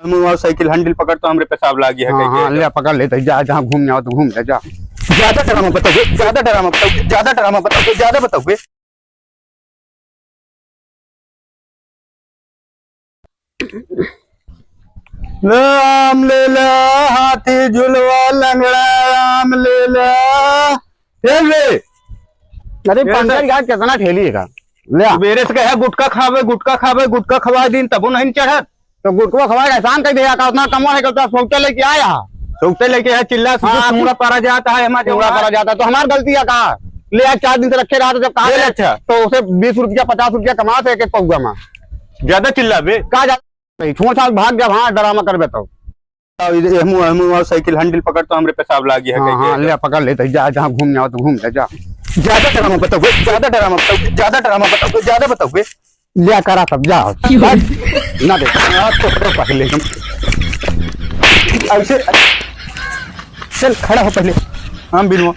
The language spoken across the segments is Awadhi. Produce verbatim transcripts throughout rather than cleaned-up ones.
मुआ साइकिल handle पकड़ तो हमरे पेशाब लागी है हाँ, कह के। हाँ, ले पकड़ ले, तो जा, जहाँ घूम जाओ तो घूम ले, जा। ज्यादा ड्रामा बताओगे, ज्यादा ड्रामा बताओगे, ज्यादा ड्रामा बताओगे, ज्यादा बताओगे। ले आम ले ले, हाथी झुलवा लंगड़ा, आम ले ले। ए ले। अरे ए पंकज ले। यार, कितना ठेली है का? ले आ। सुबेरे से कहे गुटखा खावे, गुटखा खावे, गुटखा खवा दिन, तबो नहीं चढ़त। तो गुटखा खवाए एहसान कर दिया का? उतना कमवा है कि उतना सौते लेके आया। सौते लेके है, चिल्ला से हाँ, सूंघड़ा पड़ा जाता है, हमारे सूंघड़ा वहाँ। पड़ा जाता है, तो हमार गलती है का? ले आ, चार दिन से रखे रहा था, जब कहा ले ले, अच्छा। तो उसे बीस रुपया, पचास रुपया कमा थे एक एक पौवा में। ज्यादा चिल्ला बे। का ज्यादा? नहीं, छोड़ साल भाग जा, वहाँ ड्रामा करबे तो। अब इधर एहमू, एहमू और साइकिल handle पकड़ तो हमरे पेशाब लागी है हाँ, कह के। हाँ, ले पकड़ ले, तो जा, जहाँ घूम जाओ तो घूम ले, जा। ज्यादा ड्रामा बताओगे, ज्यादा ड्रामा बताओगे, ज्यादा ड्रामा बताओगे, ज्यादा बताओगे। लिया करा तब जा। क्यों? बस, ना दे, आज तो करो पहले हम। ऐसे, चल खड़ा हो पहले। आम बिनवा।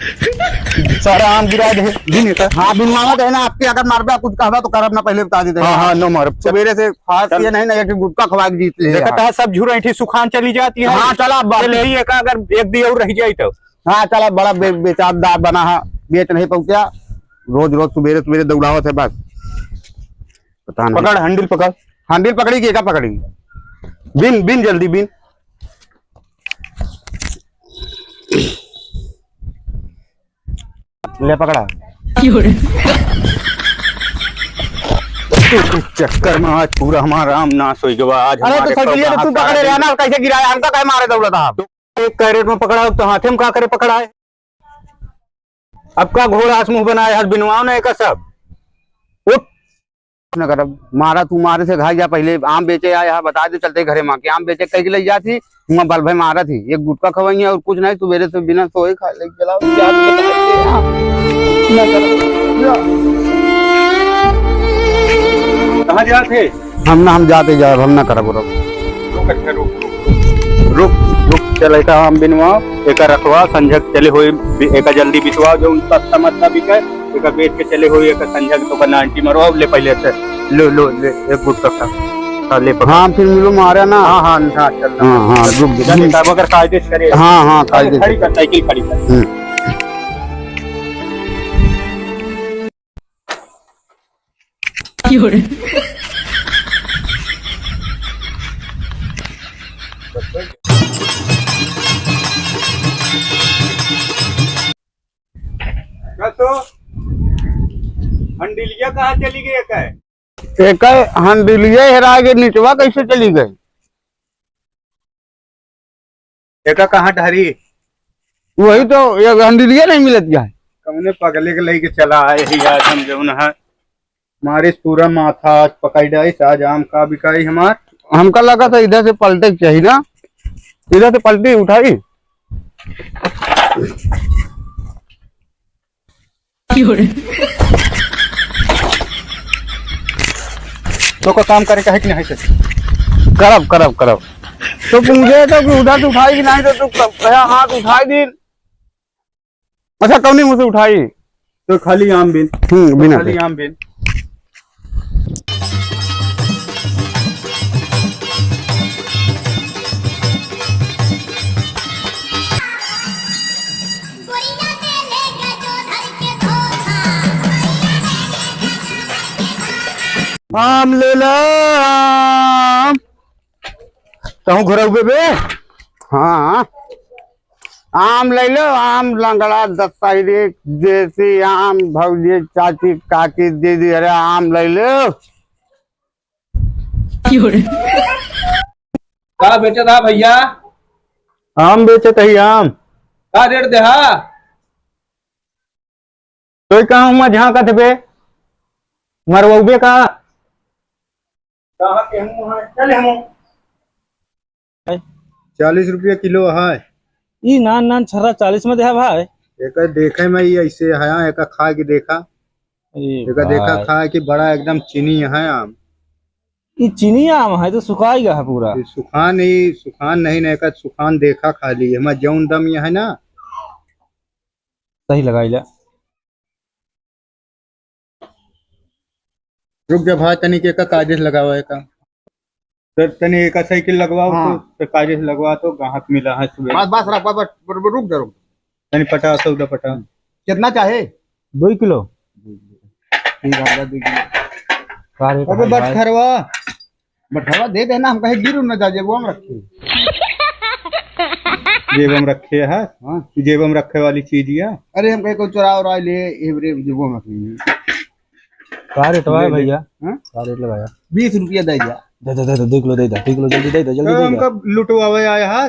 सारा आम गिरा दे, बिन एकर। हाँ, बिनवावा दे ना, आपके अगर मारबे, कुछ कहबा तो करब ना, पहले बता देते हैं। हाँ, हाँ, न मारब। सुबेरे से खास चल। ये नहीं ना कि गुटखा खवा के जीत ले देखत यार। है, सब झुरैठी सुखान चली जाती है। हाँ, चला, अब चल, यही एक अगर एक दी और रह जाई तो। हाँ, चला, बड़ा बे-, बेचारदार बना है, बेच नहीं पहुँचा। रोज, रोज सुबेरे, सुबेरे दौड़ावत है बस। पता नहीं। पकड़, handle पकड़। Handle पकड़ी कि एका पकड़ी? बिन, बिन जल्दी बिन। ले पकड़ा। चक्कर में आज पूरा हमारा आम नाश हो गवा। आज अरे तो हमारे साइकिलिया तो तू पकड़े रहा ना, कैसे गिराया? हमका काहे मारे दौड़ा था आप? एक कैरेट में पकड़ा, तो हाथे में का करे पकड़ा है? अब का घोड़ा आस मुंह बनाए हर बिनवाओ ना एका सब। उठ। न करब, मारा तू मारे से घाई जा, पहले आम बेचे आए हा, बता दे चलते घरे माँ के आम बेचे कह के ले जाती, हुआ बल भाई मारा थी, एक गुटखा खवाई है और कुछ नहीं, सुबेरे से बिना सोए खा ले चलाओ, क्या बताते हैं? न करब, या। कहाँ जात है? हम ना, हम जाते जाब, हम ना करब उरब। रुक, अच्छा, रुक, रुक। रुक, रुक, चल, एका आम बिनवा, एका रखवा, संझक चले होई, बि-, एका जल्दी बितवा, जो उनका समझ ना बिके, एका बेच के चले होई, एका संझक तो का नाइंटी मरवा, ले पहले से, लो, लो, ले, एक गुट का खा। हाँ, ले पकड़। हाँ, फिर मिलो मारे ना। हाँ, हाँ, हाँ, चल ना। हाँ, हाँ, रुक, रुक। चल, एका मगर कायदे से करे। हाँ, हाँ, कायदे से। खड़ी कर, साइकिल खड़ी कर। हम्म। का तो हंडिलिया कहाँ चली गई एकर? एकर हंडिलिया हेरा गई, निचवा कैसे चली गई? एका कहाँ ढारी? वही तो, ये हंडिलिया नहीं मिलत क्या है? कौने पगले के लेके चला आए ही आज हम जौन है। मारिस पूरा माथा आज पकड़ डाइस, आज आम का बिकाई हमार। हमका लगा था इधर से पलटे के चाहिए ना, इधर से पलटी उठाई। तो का काम करे का है कि नहीं से? करब, करब, करब। तो पूछे तो कि उधर से उठाई कि नहीं, तो तू क-, कहा हाथ उठाई दी। अच्छा, कौनी मुँह से उठाई? तो खाली आम बिन। हम्म, बिना खाली से। आम बिन। आम ले ला, आम। कहूँ घरौबे बे? हाँ, आम ले लो, आम लंगड़ा दशहरी, देसी आम, भौजी, चाची, काकी, दीदी, अरे आम ले लो। का बेचत हा भैया? आम बेचत ही आम। का रेट देहा? तोय कहाँ हुआ झाँकत बे? मरवउबे का? कहाँ के हूँ, हाँ, चल हमू। चालीस रुपया किलो है। ई नान नान छर्रा चालीस में देहा भाई। एकर देखे में ई ऐसे है, एकर खा के देखा। अरे एकर देखा भाई। खा के बड़ा एकदम चीनी है आम। ई चीनी आम है तो सुखाई गया है पूरा। ई सुखान ही, सुखान नहीं ना, एकर सुखान देखा खाली। हमार जौन दम ये है ना, सही लगाई ला। रुक जा भाई, तनी के का कागज लगावा है का? सर, तनी एका साइकिल लगवाओ हाँ। तो, सरकारी से लगवा तो, गाहक मिला है सुबह। बस, बस, रख, बस, बस, रुक जा, रुक। तनी पटा, सौदा पटा। कितना चाहे? दुई किलो। ठीक है, दुई किलो। का रेट अबे है भाई? बटखरवा। बटखरवा दे देना, हम कहे गिर न जा, जेबवा में रखे। जेब में रखे है? हाँ। जेब में रखे वाली चीज या? अरे हम कहे कोई चुरा उरा ले, ये रे जेबवा में रखे। का रेट है ले, ले। भैया? हाँ? का रेट लगाया? बीस रुपया दे दिया। दे, दे, दे, दे, दुई किलो दे दे, दुई किलो जल्दी दे दे, जल्दी तो दे दे। हमका लुटवावे आए हाथ।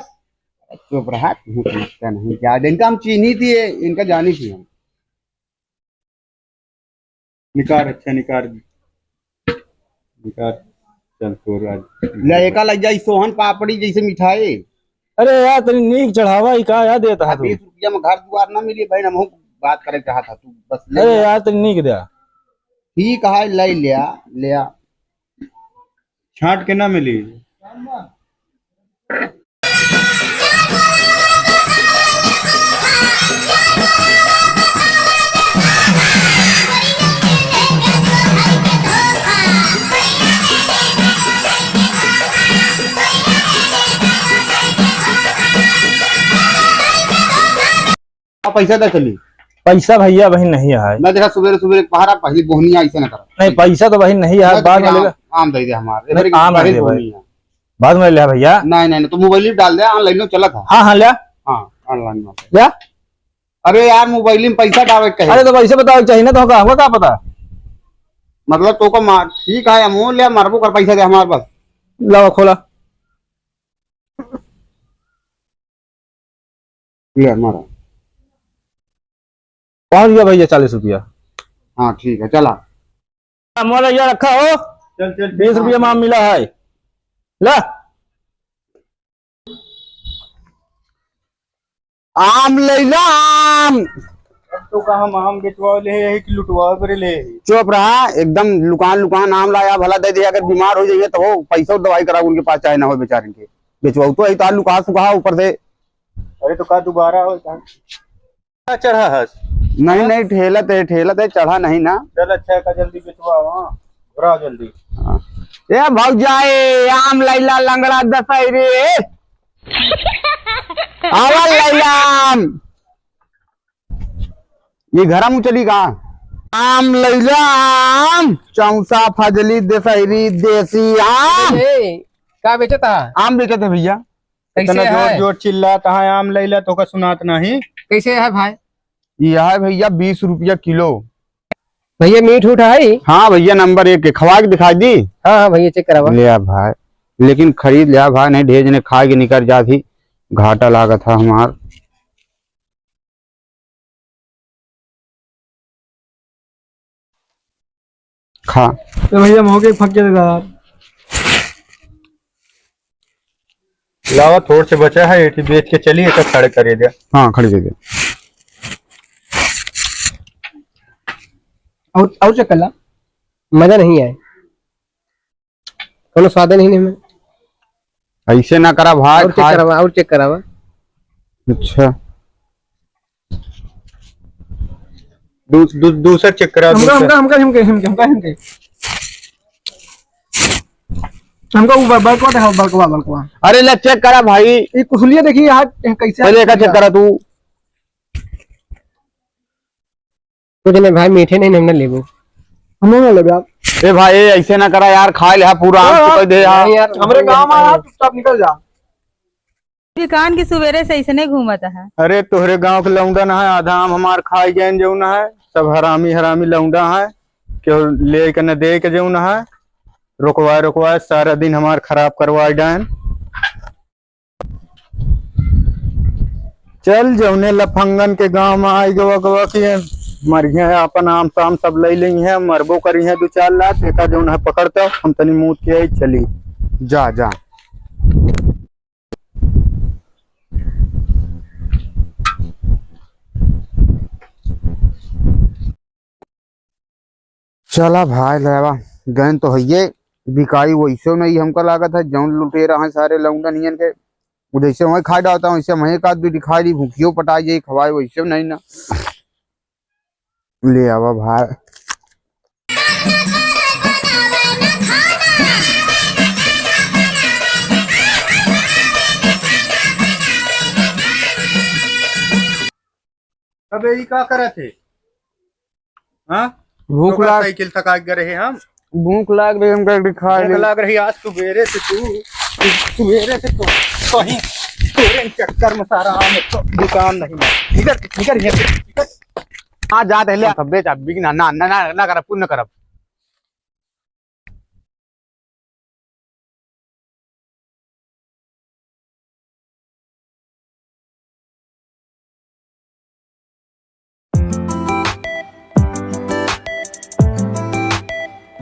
चुप रहा, तू समझता नहीं क्या? इनका हम चीन्ही थी, इनका जानी थी हम। निकार, अच्छा निकार, निकार। चल तोर आज। ले एका लग जाई सोहन पापड़ी जैसे मिठाई। अरे यार, तनी नीक चढ़ावा, ई का यार देता है तू? बीस रुपया में घर दुआर ना मिली भाई, हम बात करे चाहत है तू बस ले अरे ले। यार, तनी नीक दे। ठीक है, ले लिया, लिया। छांट के ना मिली। आ, पैसा दे चली। पैसा भैया वही नहीं है। मैं देखा सुबेरे सुबेरे पहाड़ा पहली बोहनी ऐसे ना करा। नहीं, पैसा तो वही नहीं है, मैं बाद में देखा लेगा। आम, आम दे दे हमार। नहीं, इधर की आम पहली नहीं दे भाई। बोहनी है। बाद में ले भैया। नहीं, नहीं, नहीं, तो मोबाइल डाल दे, ऑनलाइन में चला था। हाँ, हाँ, ले। हाँ, ऑनलाइन में। ले। अरे यार, मोबाइल में पैसा डाले के कहे। अरे तो पैसे बतावे के चाहिए ना, तो हमका, हमका का पता? मतलब तो का मार, ठीक है, हम ले मरबो कर, पैसा दे हमार बस। लावा खोला। ले, मारा। पहुंच गया भैया, चालीस रुपया। हाँ, ठीक है, चला। मोला ये रखा हो। चल, चल, चल, बीस रुपया हाँ। में आम मिला है। ला। आम लैला, आम। अब तो का हम आम बेचवावे ले है कि लुटवावे बरे ले है? चुप रहा, एकदम लुकान लुकान आम लाया, भला दे दिया, अगर बीमार हो जाइए तो हो, पैसा और दवाई करा उनके पास, चाहे ना हो बेचारे के। बेचवाऊ तो है, तो लुका सुखा ऊपर से। अरे तो का दोबारा हो का? का चढ़ा हस? नहीं, हाँ? नहीं, ठेलत है, ठेलत है, चढ़ा नहीं ना। चल अच्छा है, का जल्दी बेचवा, हाँ, घुराओ जल्दी। हाँ। ए भौजाई, आम लैला लंगड़ा दशहरी। आवा लैला आम। ये घरा मुँह चली का? आम लैला आम, चौसा फजली दशहरी देसी आम। ए, का बेचत है? आम बेचत है भैया। कैसे इतना जोर है? जोर चिल्लात है, आम लैला तो का सुनात नहीं। कैसे है भाई? ये है भैया बीस रुपया किलो। भैया मीठ उठ है? हाँ भैया नंबर एक के, खवा के दिखाई दी। हाँ, हाँ भैया चेक करावा। ले आ भाई, लेकिन खरीद ले आ भाई, नहीं ढेर जने खा के निकर जात ही, घाटा लागत है हमार। खा। तो भैया, मोह के फक के दे यार। लावा, थोड़ से बचा है, एठी बेच के चली, एका खड़े करे दे। हाँ, खड़े दे दे। और, और चेक कर ला। मजा नहीं आए। कोनो स्वादे नहीं, नहीं में। ऐसे ना करा भाई, और चेक खाए। करावा, और चेक करावा। अच्छा। दू-, दू-, दूसर चेक करा, हमका, दूसर। हमका, हमका, हमका, हमका, हमका, हमका। हमका वो ब-, बड़कवा दिखाओ, बड़कवा, बड़कवा। अरे ले चेक करा भाई। ये कुसुलिया देखिए यहाँ कैसे पहले एका चेक करा तू। कुछ नहीं भाई, मीठे नहीं, हम ना लेबो। हम ना लेबे आप। ए भाई, ए, ऐसे ना करा यार, खाए ले हा पूरा आम हाँ, चुपे दे हा। नहीं यार, हमरे गाँव में आ, चुपचाप निकल जा। दुकान की सुबेरे से ऐसने घूमत है। अरे तोहरे गाँव के लौंडा ना है, आधा आम हमार खाए गए जौन है, सब हरामी हरामी लौंडा है, केहू ले के न दे के जौन है, रोकवाए रोकवाए सारा दिन हमार खराब करवाए डायन। चल, जौने लफंगन के गाँव में आई गवा गवा के मरिहे, आपन आम साम सब लई लेइहे, मरबो करिहे दू चार लात, एका जौन है पकड़ता, हम तनी मूत के आई, चली, जा, जा। चला भाई, लेवा, गैन तो हइये, बिकाई वैसे नहीं, हमका लागत है, जौन लुटेरा हैं सारे लौंडन हियन के, वो जैसे वहीं खा डालता हूँ, वैसे वहीं का दू दिखाई दी, भूखियो पटाई जाई, खवाए वैसे नहीं ना। ले आवा भाई। अबे, ई का करत है? हाँ? भूख तोका लाग साइकिल थका के रहे हम। भूख लाग रही हमका, एक ठे खा भूख ले। लाग रही आज सुबेरे से तू, सुबेरे से तू कहीं तोरे चक्कर में सारा हम एक ठो दुकान नहीं मार। निकल, निकल यहाँ से, निकल। हाँ, जात है ले, तब बेच, अब बिक ना, ना, ना, ना, ना करब, कुछ ना करब।